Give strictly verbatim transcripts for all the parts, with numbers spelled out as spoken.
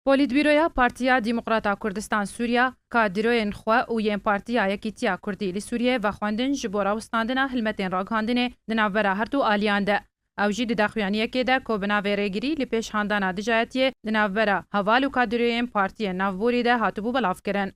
Polîtbîroya Partiya Demokrata Kurdistan Sûriya, kadroyên xwe û yên Partiya Yekîtiya Kurdî li Sûriyê vexwendin ji bo rawestandina hilmetên ragihandinê di navbera her du aliyan de. Ew jî di daxuyaniyekê de ku bi navê rêgirî li pêşhandana dijayetiyê di navbera heval û kadroyên partiyên navborî de hatibû belavkirin.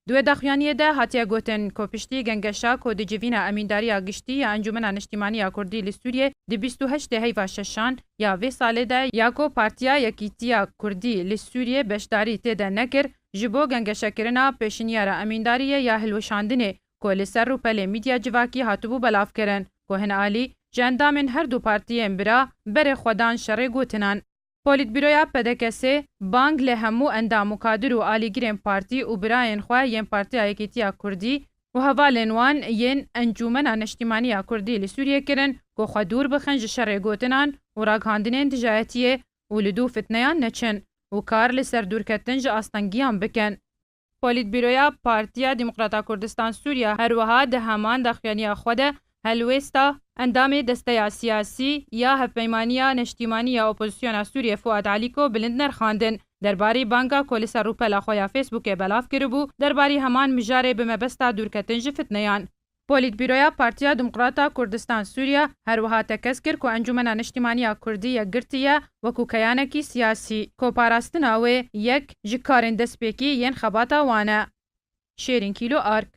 Di wê daxuyaniyê de hatiye gotin ku piştî gengeşa ku di civîna emîndariya giştî ya Encûmena Niştîmanî ya Kurdî li Sûriyê di bîst û heştê heyva şeşan ya vê salê de ya ku Partiya Yekîtiya Kurdî li Sûriyê beşdarî tê de nekir, ji bo gengeşekirina pêşinyara emîndariyê ya hilweşandinê ku li ser rûpelê medya civakî hatibû belavkirin, ku hin alî ji endamên her du partiyên bira berê xwe dan şerê gotinan. Polîtbîroya P D K S bang li hemû endam û kadir û alîgirên partî û birayên xwe yên Partiya Yekîtiya Kurdî û hevalên wan yên Encûmena Neştîmanî ya Kurdî li Sûriyê kirin ku xwe dûr bixin ji şerê gotinan û ragihandinên dijayetiyê û li dû fitneyan neçin û kar li ser dûrketin ji astengiyan bikin. Polîtbîroya Partiya Demokrata Kurdistan Sûriya her wiha di heman daxuyaniya xwe de helwêsta endamê desteya siyasî ya Hevpeymaniya Neştîmanî ya Opozisyona Sûriyê Fuat Alîko bilind nerxandin, derbarî banga ku li ser rûpela xwe ya Facebookê belav kiribû, derbarî heman mijarê bi mebesta dûrketin ji fitneyan. Polîtbîroya Partiya Demokrata Kurdistan Sûriya her wiha tekez kir ku Encûmena Niştîmanî ya Kurdî yekgirtî ye wekû keyanekî siyasî, ku parastina wê yek ji karên destpêkî yên xebata wan e. Şêrîn Kîlo Ark.